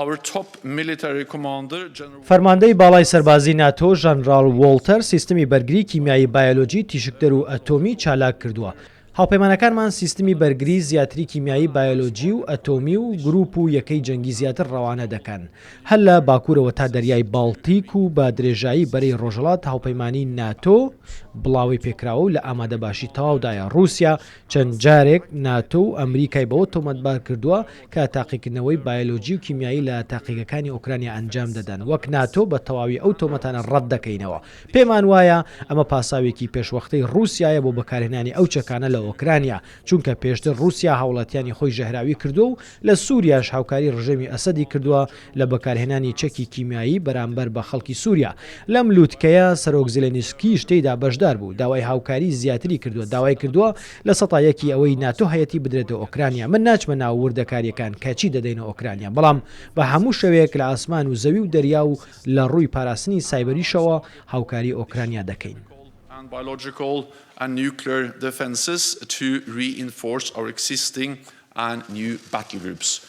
Our top military commander, General فەرماندەی باڵای سەربازی ناتۆ ژەنراڵ وۆڵتەر سیستمی بەرگری کیمیایی بایۆلۆجی تیشکدەر و ئەتۆمی چالاک کردووە. هاوپەیمانەکانمان سیستمی بەرگری زیاتری کیمیایی بایۆلۆجی و ئەتۆمی و گروپ و یەکەی جەنگی زیاتر ڕەوانە دەکەن. هەر لە باکوورەوە تا دەریای باڵتیک و بە درێژایی بەرەی ڕۆژهەڵات هاوپەیمانی ناتۆ بڵاوەی پێکراوە و لە ئامادەباشی تەواودایە. ڕووسیا چەند جارێک ناتۆ و ئەمریکای بەوە تۆمەتبار کردووە کە تاقیکردنەوەی بایۆلۆجی و کیمیایی لە تاقیگەکانی ئۆکرانیا ئەنجام دەدەن. وەک ناتۆ بە تەواوی ئەو تۆمەتانە ڕەت دەکەینەوە. پێمان وایە ئەمە پاساوێکی پێشوەختەی ڕووسیایە بۆ بەکارهێنانی ئەو چەکانە لە ئۆکرانیا، چونکە پێشتر ڕووسیا هاوڵاتیانی خۆی ژەهراوی کردووە و لە سووریاش هاوکاری ڕژێمی ئەسەدی کردووە لە بەکارهێنانی چەکی کیمیایی بەرامبەر بە خەڵکی سووریا. لەم لووتکەیە سەرۆک زێلێنسکیش تێیدا بەشدار بوو، داوای هاوکاری زیاتری کردووە، داوای کردووە 1% ی ئەوەی ناتۆ هەیەتی بدرێتە ئۆکرانیا. من ناچمە ناو وردەکارییەکان کە چی دەدەینە ئۆکرانیا، بەڵام بە هەموو شێوەیەک لە ئاسمان و زەوی و دەریا و لە ڕووی پاراستنی سایبەریشەوە هاوکاری ئۆکرانیا دەکەین. and biological and nuclear defenses to reinforce our existing and new battle groups.